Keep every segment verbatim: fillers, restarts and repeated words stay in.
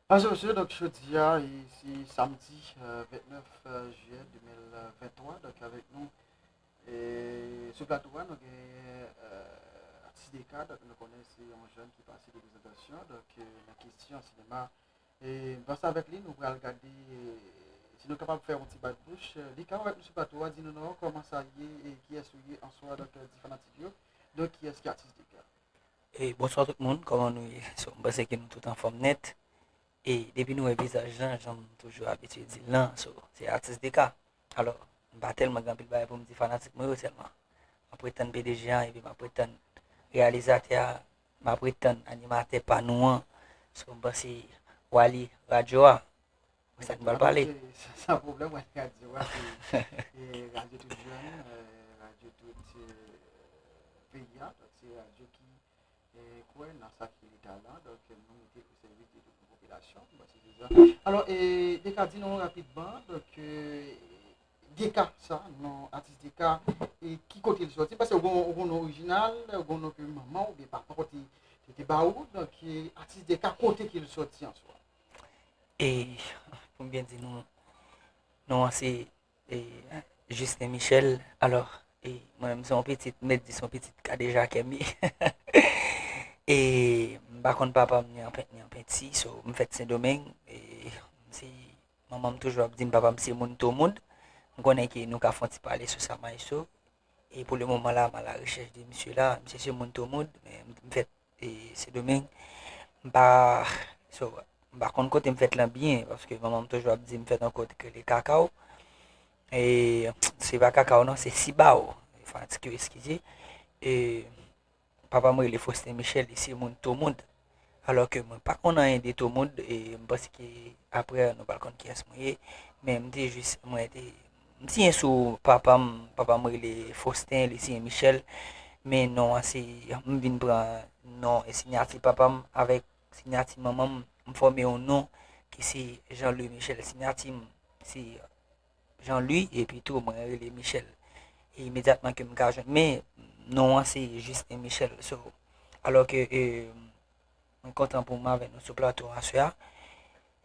Mesye, mesye, donk jodi a, e, se samdi, euh, vennèf, euh, jiyè de mil venntwa, donk avèk nou, e, sou plato a, nou gen, euh, Atis Deka, donk nou konnen se yon jèn ki pase de prezantasyon, donk, euh, nan kesyon sinema, e, m panse avèk li, nou pral gade, e, si nou kapab fè yon ti bat bouch, euh, Deka, ou avèk nou sou plato a, di nou non, kòman sa ye, e kiyès ou ye, answa, donk, euh, di fanatik yo, donk kiyès ki Atis Deka? E bonswa tout moun, kòman nou ye? So, m panse ke nou tout anfòm nèt. E depi nou wè vizaj lan, jan m toujou abitye di l lan, so, se Atis Deka. Alò, m pa tèlman gen anpil bagay pou m di fanatik mwen yo sèlman. M ap ret tann P D G an, epi m ap ret tann reyalizatè a, m ap ret tann animatè pa nou an. So, m panse Wally, radyo a, se sa k pral pale. San pwoblèm, Wally, radyo a, se, e, radyo tout jèn, e, radyo tout, e, peyi a, donk se radyo ki, e, kwè nan sa ki rele talan, donk nou mete l o sèvis de tout yon popilasyon, bon, se deja. Alò, e, Deka, di nou rapidman, donk, e, Deka, sa, non, Atis Deka, e ki kote l sòti? Paske ou gon, ou gon non orijinal, ou gon non ke manman oubyen papa w te, te, te ba ou, donk, e, Atis Deka, kote ke l sòti an swa? E, pou m byen di nou, non an se, e, Justin Michel. Alò, e, mwen menm se yon pitit, m mèt di se yon pitit Kadejakè m ye. E, m pa konn papa m ni an Pent, ni an Penti, so, m fèt Sendomeng, e, m se, manman m toujou ap di m papa m se moun Tomoud. M konnen ke nou ka fè yon ti pale sou sa, Maestro. E pou le moman la, m a la rechèch de misye la, misye se moun Tomoud, men m fèt, e, Sendomeng. M pa, so, m pa konn kote m fèt lan byen, paske manman m toujou ap di m fèt yon kote ki rele Kakaw. E se pa Kakaw non, se Sibaw. Fanatik yo eskize. E papa m rele Faustin Michel, li se moun Tomoud. Alò ke mwen pa konn anyen de Tomoud, e m panse ke apre nou pral konn kiyès mwen ye. Men m te jis, mwen te, m siyen sou papa m, papa m rele Faustin, li siyen Michel. Men non an se, m vin pran non e siyati papa m avèk siyati manman m, m fòme yon non ki se Jean Louis Michel. Siyati m se Jean Louis, epi tou mwen rele Michel. E imedyatman ke m ka jwenn, men non an se Justin Michel. So, alò ke, e, mwen kontan pou m avèk nou sou plato aswè a.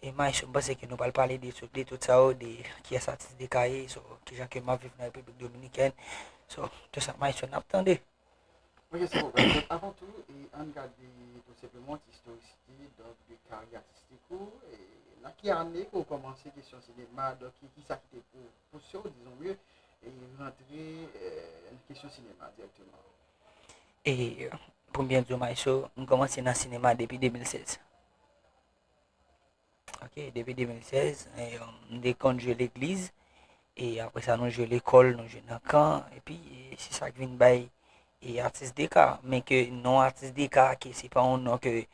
E Maestro, m panse ke nou pral pale de, de tout sa yo, de kiyès Atis Deka ye, so, kijan ke m ap viv nan Repiblik Dominikèn. So, tout sa, Maestro, n ap tande. Ok, se bon. Donk, avan tou, e, ann gade tou senpleman ti istorisite, donk, de karyè atistik ou, e, nan ki ane ke w kòmanse kesyon sinema, donk, ki, ki sa ki te pou, pouse w, dizon mye, e rantre, e, nan kesyon sinema dirèkteman? E, pou m byen di w, Maestro, m kòmanse nan sinema depi de mil sèz. Ok, depi de mil sèz, e, m te konn jwe legliz, e apre sa nou jwe lekòl, nou jwe nan kan, epi, e, se sa k vin bay, e, Atis Deka, men ke non Atis Deka, ke se pa yon non ke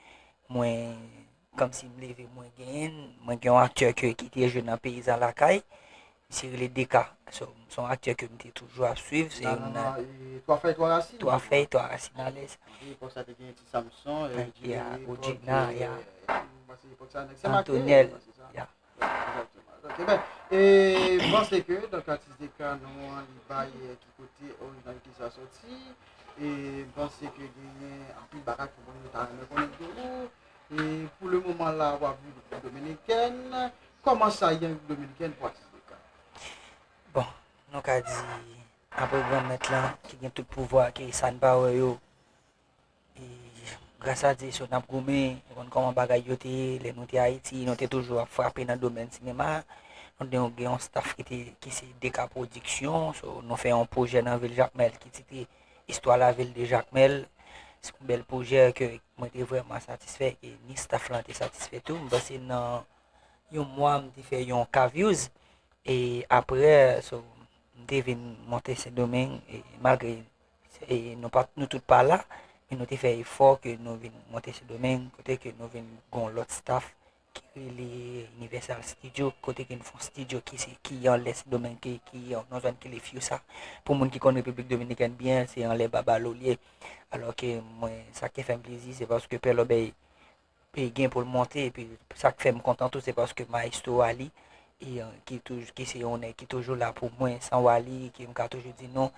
mwen, kòmsi m leve, mwen genyen l, mwen gen yon aktè ke, ki te jwe nan Peyizan Lakay, misye rele Deka. So, se yon aktè ke m te toujou ap swiv, se youn nan, e, Twa Fèy, Twa Rasin. Twa Fèy, Twa Rasin, alèz. Epòk sa te gen ti Samson, e, Ya, epòk, Woodjina, e, ya. M panse epòk sa, nèg Sen Make, Antonèl, m panse sa. Ya. Egzakteman. Ok, ben, e, m panse ke, donk, Atis Deka, non an, li bay, e, ki kote orijinalite sa sòti, e m panse ke genyen anpil bagay ke moun yo ta renmen konnen de ou, e pou le moman la, w ap viv Repiblik Dominikèn, kòman sa ye an Repiblik Dominikèn pou Atis Deka? Bon, nou ka di, apre Granmèt lan, ki gen tout pouvwa, ki sa n pa wè yo, e, gras a Dye, so, n ap goumen, nou konn kòman bagay yo te ye, lè nou te Ayiti, nou te toujou ap frape nan domèn sinema, nou te gen yon staff ki te, ki se Deka Production, so, nou fè yon pwojè nan vil Jakmèl, ki titre Histoire la ville de Jakmèl. Se yon bèl pwojè ke mwen te vrèman satisfè, e ni staff lan te satisfè tou. M panse nan yon mwa, m te fè yon K views, e apre, so, m te vin monte Sendomeng, e malgre, e nou pa, nou tout pa la, men nou te fè efò ke nou vin monte Sendomeng, kote ke nou vin gon lòt staff ki rele Universal Studio, kote ke nou fè yon studio ki se, ki anlè Sendomeng, ki, ki nan zòn ki rele Fiusa. Pou moun ki konn Repiblik Dominikèn byen, se anlè Babalou li ye. Alò ke mwen, sa ki fè m plezi, se paske Pè Lòbèy e gen pou l monte, epi sa k fè m kontan tou, se paske Maestro Ali, e, ki toujou, ki se yon nèg ki toujou la pou mwen, san Wally, ke m ka toujou di non.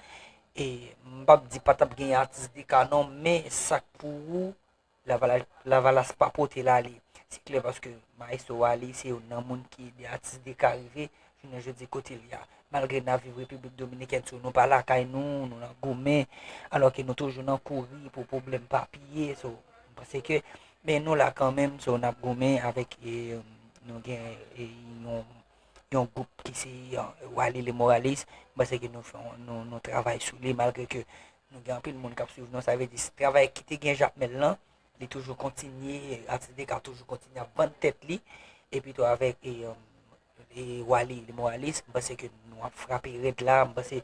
E m p ap di pa t ap gen Atis Deka non, men sa k pou ou, Lavalas, Lavalas pa pote l ale. Se klè paske Maestro Wally se youn nan moun ki ede atis D K rive jounen jodi kote l ye a. Malgre n ap viv Repiblik Dominikèn, so nou pa lakay nou, nou nan goumen, alòske nou toujou nan kouri pou pwoblèm papye, so, m panse ke, men nou la kanmenm, so n ap goumen avèk, e, nou gen, e, yon, yon gwoup ki se, e, Wally Le Moralist, m panse ke nou fè yon, nou, nou travay sou li, malgre ke nou gen anpil moun k ap swiv nou, sa vle di, travay ki te gen Jakmèl lan, li toujou kontinye, atis D K toujou kontinye ap vann tèt li, epi tou avèk, e, e, Wally, Le Moralist, m panse ke nou ap frape rèd la, m panse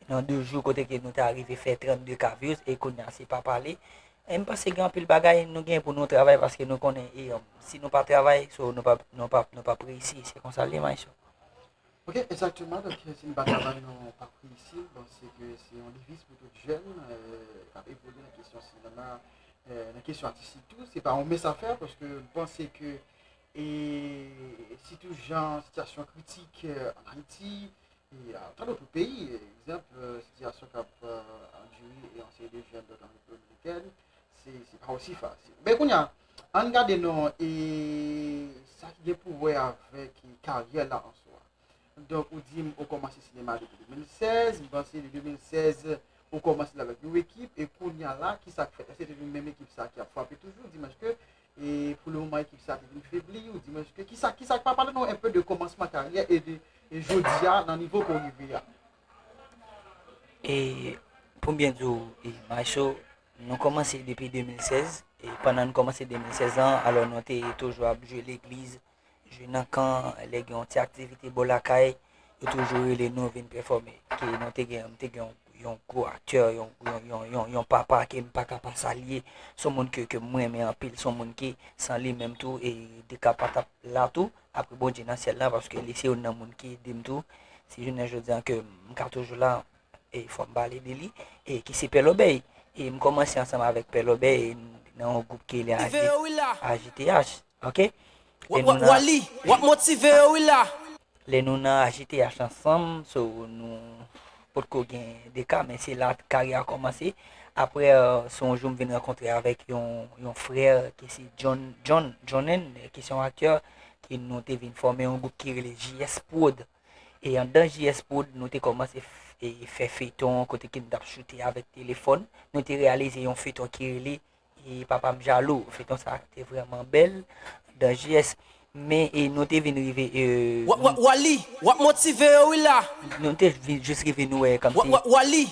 nan de jou kote ke nou ta rive fè trannde K views, e kounye a se pa pale. E m panse gen anpil bagay nou gen pou nou travay, paske nou konnen, e, si nou pa travay, so nou p ap, nou p ap, nou p ap reyisi, se konsa l ye, Maestro. Ok, egzakteman. Donk, si n pa travay, nou p ap reyisi. M panse ke se yon deviz pou tout jèn, euh, k ap evolye nan kesyon sinema, euh, nan kesyon atistik tou. Se pa yon mens afè, paske m panse ke, e, sitou jan sitiyasyon kritik, euh, ann Ayiti, e, euh, tan lòt peyi, egzanp, euh, sitiyasyon k ap, euh, andire, e, yon seri de jèn, donk, an Repiblik Dominikèn, se, se pa osi fasil. Men kounye a, ann gade non, e, sa ki gen pou wè avèk karyè la an swa. Donk, ou di m ou kòmanse sinema depi de mil sèz, m panse de de mil sèz, ou kòmanse l avèk yon ekip, e kounye a la, ki sa k fèt? Èske se toujou menm ekip sa ki ap frape toujou? Ou di m èske, e pou le moman, ekip sa te vin febli? Ou di m èske, ki sa, ki sa k pa pale nou enpe de kòmansman karyè e de, e jodi a, nan nivo ke w rive a? E pou m byen di w, e Maestro, nou kòmanse depi de mil sèz, e pandan n kòmanse de mil sèz lan, alò nou te toujou ap jwe legliz, jwe nan kan, lè gen yon ti aktivite bò lakay, yo toujou rele nou vin pèfòme. Ke nou te gen, m te gen yon, yon gwo aktè, yon, yon, yon, yon, yon papa ke m pa ka pa salye. Se yon moun ke, ke m renmen anpil, se yon moun ke san li menm tou, e D K pa t ap la tou, apre Bondye nan syèl la, paske li se youn nan moun ki ede m tou. Si jounen jodi a ke m ka toujou la, e fò m pale de li, e ki se Pè Lòbèy. E m kòmanse ansanm avèk Pè Lòbèy, e n-, nan yon gwoup ki rele A J T H, ok? E nou nan, Wally, w ap motive yo, wi, la. Lè nou nan A J T H ansanm, so, nou potko gen de ka, men se la karyè a kòmanse. Apre, euh, se yon jou m vin rankontre avèk yon, yon frè ki se John, John, Johnnen, ki se yon aktè, ki nou te vin fòme yon gwoup ki rele J S Prod. E anndan J S Prod, nou te kòmanse f-, e fè feyton, kote ke n t ap choute avèk telefòn. Nou te reyalize yon feyton ki rele, e, Papa m Jalou. Feyton sa a te vrèman bèl, anndan J S. Men, e, nou te vin rive, e, Wa-, wa-, Wally, w ap motive yo, wi, la. Nou te vin, jis rive, nou wè kòmsi Wa-, wa-, Wally.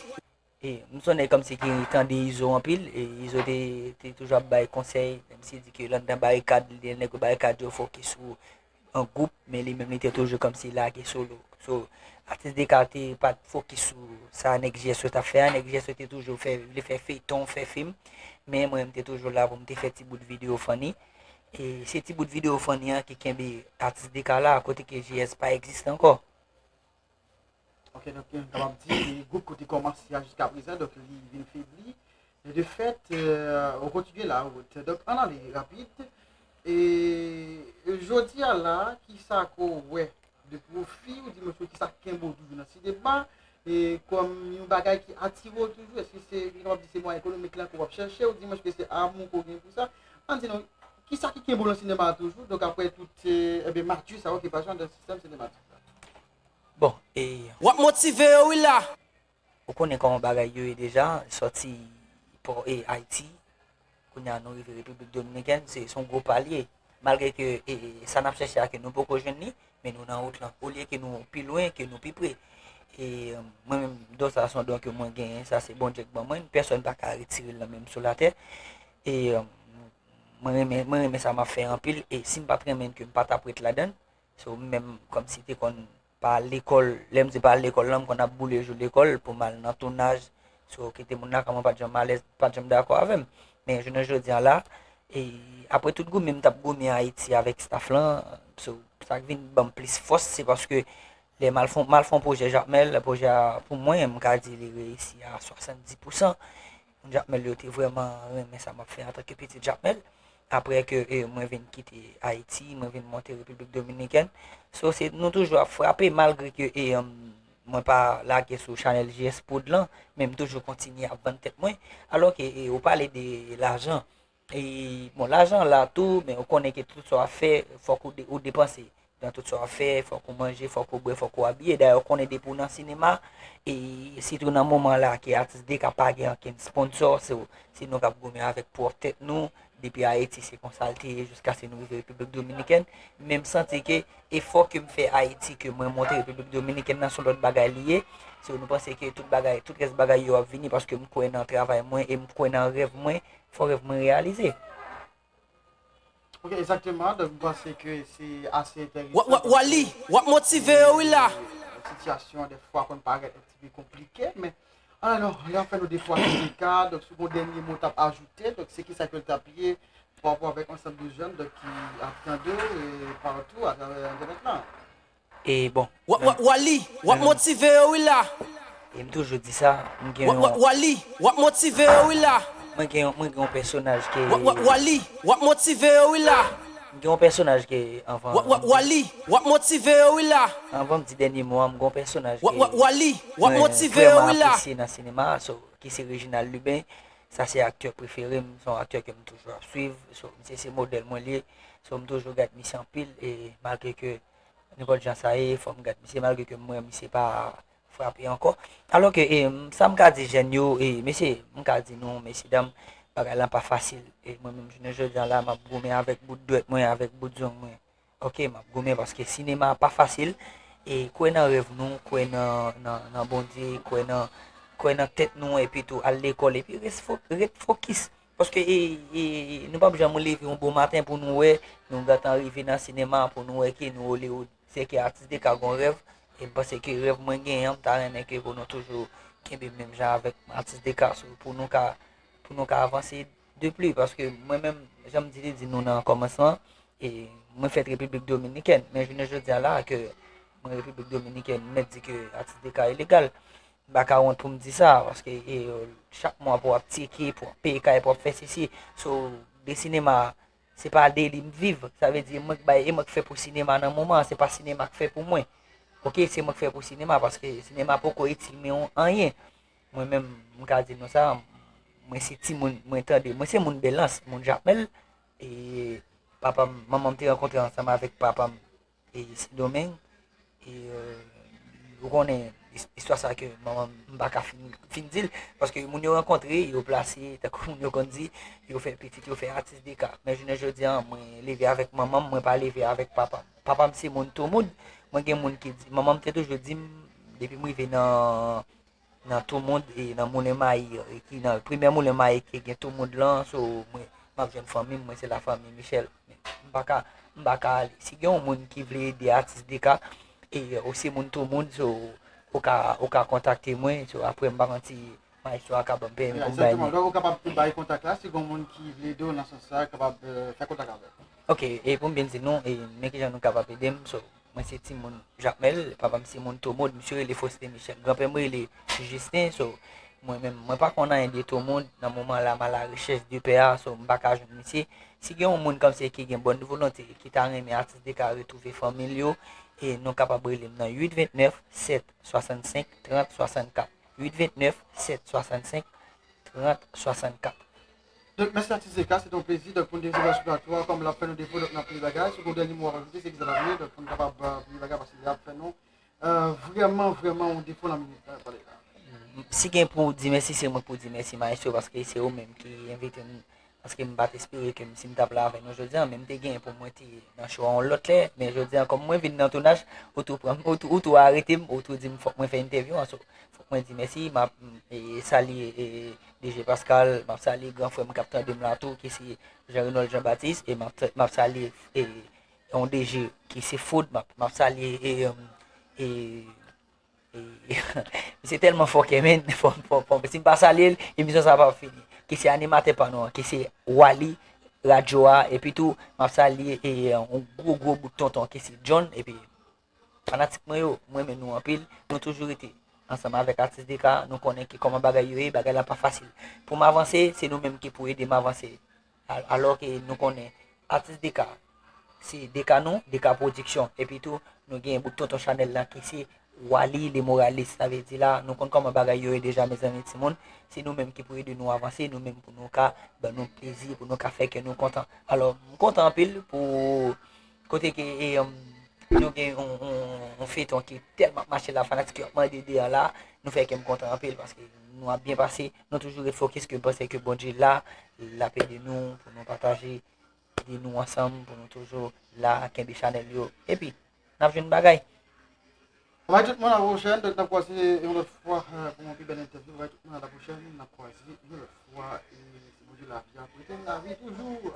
E, m se yon nèg kòmsi ki tande Izo anpil, e Izo te, te toujou ap bay konsèy, menm si di ke l anndan barikad, li nèg yo barikad yo fokis sou an gwoup, men li menm li te toujou kòmsi lage solo. So, atis D K te pa t fokis sou sa nèg J S yo t ap fè a, nèg J S yo te toujou fè, vle fè feyton, fè fim, men mwen m te toujou la pou m te fè ti bout videyo funny. E se ti bout videyo funny an ki kenbe atis D K la, kote ke J S pa egziste ankò. Ok, donk, nou kapab di, e gwoup kote kòmanse a jiska prezan, donk, li vin febli. E de fèt, euh, ou kontinye la wout. Donk, ann ale rapid. E, e jodi a la, kisa ke w wè de pwofi, ou di mwen ki sa k kenbe w toujou nan sinema, e kòm yon bagay ki atire w toujou, èske se, nou kapab di se mwayen ekonomik la ke w ap chèche, ou di mwen ke se amou ke w gen pou sa? Ann di nou, kisa ki kenbe w nan sinema a toujou? Donk, apre tout, e, ebyen, mati sa yo ki pase anndan sistèm sinematik la. Bon, e W ap motive yo, wi, la. Ou konnen kòman bagay yo ye deja, sòti pò, e, Ayiti, kounye a nou rive Repiblik Dominikèn, se, se yon gwo pa l ye. Malgre ke, e, e, sa n ap chèche a ke nou poko jwenn li, men nou nan wout lan. Olye ke nou pi lwen, ke nou pi pre. E, mwen menm, don sa se yon don ke mwen genyen, sa se Bondye k ban mwen, pèsòn pa ka retire l nan men m sou latè. E, mwen renmen, mwen renmen sa m ap fè anpil, e si m pa t renmen l ke m pa t ap ret ladan l. So, m menm, kòmsi te konn pa al lekòl, lè m di pa al lekòl lan, m konn ap boule jou lekòl pou m al nan tounaj. So, ki te moun nan, kòman pa t janm alèz, pa t janm dakò avè m. Men jounen jodi a la, e apre tout goumen m t ap goumen Ayiti avèk staff lan, so, sa k vin ban m plis fòs, se paske lè m al fè, m al fè yon pwojè Jakmèl, pwojè a, pou mwen, m ka di li reyisi a swasanndis pousan. Moun Jakmèl yo te vrèman renmen sa m ap fè antanke pitit Jakmèl. Apre ke, e, mwen vin kite Ayiti, mwen vin monte Repiblik Dominikèn. So, se, nou toujou ap frape, malgre ke, e, um, mwen pa lage sou chanèl J S Prod lan, men m toujou kontinye ap vann tèt mwen. Alò ke, e, ou pale de lajan, E, bon, lajan la tou, men ou konnen ke tout sa w ap fè, fòk ou, de, ou depanse. Nan tout sa w ap fè, fòk ou manje, fòk ou bwè, fòk ou abiye. Dayè, ou konnen depi w nan sinema, e sitou nan moman la ke Atis D K pa gen ankenn sponsò, se, se nou k ap goumen avèk pwòp tèt nou. Depi Ayiti, se konsa l te ye jiskaske nou rive Repiblik Dominikèn. Men m santi ke efò ke m fè Ayiti, ke mwen montre Repiblik Dominikèn nan, se yon lòt bagay li ye. So, nou panse ke tout bagay, tout rès bagay yo ap vini paske m kwè nan travay mwen e m kwè nan rèv mwen, fò rèv mwen reyalize. Ok, egzakteman. Donk, m panse ke se ase enteresan. Wa, wa, Wally, w ap motive yo, wi, la. Sitiyasyon, dèfwa, konn parèt yon ti pe konplike, men, ah non, lè w ap fè nou defwa Atis D K, donk, si w gen yon dènye mo w t ap ajoute, donk, se kisa ke l t ap ye, pa rapò avèk ansanm de jèn, donk, ki ap tande w, e, patou, atravè entènèt la. E bon. Wa, wa, Wally, w ap motive yo, wi, la. E m toujou di sa, m gen yon. Wa, wa, Wally, w ap motive yo, wi, la. Mwen gen yon, mwen gen yon pèsonaj ke. Wa, wa, Wally, w ap motive yo, wi, la. M gen yon pèsonaj ke anvan. Wa, wa, Wally, w ap motive yo, wi, la. Anvan m di dènye mo a, m gen yon pèsonaj ke. Wa, wa, Wally, w ap motive yo, wi, la. Mwen vrèman apresye nan sinema a, so, ki se Reginald Lubin. Sa se aktè prefere m, se yon aktè ke m toujou ap swiv. So, misye se modèl mwen li ye. So, m toujou gad misye anpil, e malgre ke nenpòt jan sa ye, fò m gad misye, malgre ke m wè misye pa frape ankò. Alò ke, e, m, sa m ka di jèn yo, e, mesye, m ka di nou, mesye dam, bagay lan pa fasil. E mwen menm, jounen jodi a la, m ap goumen avèk bout dwèt mwen, avèk bout zong mwen. Ok, m ap goumen paske sinema a pa fasil. E kwè nan rèv nou, kwè nan, nan, nan Bondye, kwè nan, kwè nan tèt nou, epi tou al lekòl, epi res fo, ret fokis. Paske e, e, nou p ap janm leve yon bon maten pou nou wè, nou gentan rive nan sinema, pou nou wè ke nou Hollywood. Se ke Atis D K gon rèv, e m panse ke rèv mwen genyen an, m ta renmen ke pou nou toujou kenbe menm jan avèk Atis D K, so, pou nou ka, pou nou ka avanse de pli, paske mwen menm, jan m di, te di nou nan kòmansman, e mwen fèt Repiblik Dominikèn, men jounen jodi a la, ke mwen Repiblik Dominikèn, mèt di ke Atis D K ilegal. M pa ka wont pou m di sa, paske e, chak mwa pou w ap tcheke, pou w ap peye kay, pou w ap fè sesi. So, de sinema, se pa de li m viv. Sa vle di, e mwen k bay, e mwen k fè pou sinema nan moman an, se pa sinema k fè pou mwen. Ok, se mwen k fè pou sinema, paske sinema poko itil mwen anyen. Mwen menm, m ka di nou sa, mwen se timoun, mwen tande, mwen se moun Belans, moun Jakmèl, e papa m, manman m te rankontre ansanm avèk papa m e Sendomeng. E, euh, ou konnen, is- istwa sa ke manman m, m pa ka fin, fin di l, paske moun yo rankontre, yo plase, tankou moun yo konn di, yo fè pitit, yo fè Atis D K. Men jounen jodi a, mwen leve avèk manman m, mwen pa leve avèk papa m. Papa m se moun Toumoud, mwen gen moun ki di, manman m te toujou di m, depi m rive nan nan Toumoud e nan Moulen Mayi, e ki nan premyè Moulen Mayi ki gen Toumoud lan, so mwen, m ap jwenn fanmi m, mwen se la fanmi Michel. Men m pa ka, m pa ka ale. Si gen yon moun ki vle ede Atis D K, e ou se moun Toumoud, so ou ka, ou ka kontakte mwen, so apre m pa konn si maestro a ka ban m pèmi pou m bay li. Egzakteman. Donk ou kapab tou bay kontak la, si gen yon moun ki vle ede w nan sans sa, kapab, euh, fè kontak avè w. Ok, e pou m byen di nou, e men kijan nou kapab ede m, so, mwen se timoun Jakmèl, papa m se moun Toumoud, misye rele Faustin Michel. Granpè m rele Justin, so, mwen menm, mwen pa konn anyen de Toumoud, nan moman la, m alarechèch de pè a, so, m pa ka jwenn misye. Si gen yon moun kòmsi ki gen bòn volonte, ki ta renmen Atis D K retwouve fanmi l yo, e nou kapab rele m nan uit vennèf, sèt swasannsenk, trant swasannkat. Uit vennèf, sèt swasannsenk, trant swasannkat. Donk, mèsi Atis D K, se te yon plezi, donk, pou n te resevwa sou plato a, kòm l ap fè nou defo, donk, n ap peye bagay. Si w gen yon dènye mo w ap ajoute, se egzanp ap ye, donk, pou n kapab, euh, peye bagay, paske lè ap fè nou, euh, vrèman, vrèman, yon defo nan minit, euh, pale la. Si gen pou di mèsi, se mwen pou di mèsi, maestro, paske se ou menm ki envite m, paske m pa t espere ke m, si m t ap la avè nou jodi a, men m te gen pou mwen te nan show a yon lòt lè, men jodi a, kòm mwen vin nan tounaj, ou tou pran m, ou tou, ou tou arete m, ou tou di m fòk mwen fè entèvyou an, so, fòk mwen di mèsi, m ap, e, salye, e, D J Pascal, m ap salye gran frè m k ap tande m la tou, ki se Jean Renold Jean Baptiste, e m ap, m ap salye, e, yon D J ki se Food, m ap, m ap salye, e, e, e, misye tèlman fòkè, men, fò, fò, fò, si m pa salye l, emisyon sa p ap fini. Ki se animatè pa nou an, ki se Wally, radyo a, epi tou, m ap salye, e, yon gwo, gwo bout tonton, ki se John, epi fanatik mwen yo, m renmen nou anpil. Nou toujou rete ansanm avèk Atis D K. Nou konnen ki kòman bagay yo ye, bagay la pa fasil. Pou m avanse, se nou menm ki pou ede m avanse. Al- Alò ke nou konnen Atis D K, se D K nou, D K Pwodiksyon. Epi tou, nou gen bout tonton chanèl lan ki se Wally, le moralis, sa vle di la, nou konn kòman bagay yo ye deja, mezanmi, timoun. Se nou menm ki pou ede nou avanse, nou menm pou nou ka ban nou plezi, pou nou ka fè kè nou kontan. Alò, m kontan anpil pou kote ke e, um, nou gen yon, yon, yon feyton ki tèlman ap mache la, fanatik yo ap mande deyò la, nou fè kè m kontan anpil paske nou ap byen pase, nou toujou ret fokis ke m panse ke Bondye la, l ap ede nou pou nou pataje, ede nou ansanm, pou nou toujou la, kenbe chanèl yo. Epi, n ap jwenn bagay. Bay tout moun a la pwochèn, donk n ap kwaze yon lòt fwa, euh, pou yon pi bèl entèvyou. Bay tout moun a la pwochèn, n ap kwaze yon lòt fwa, e si Bondye lavi ap rete, lavi toujou.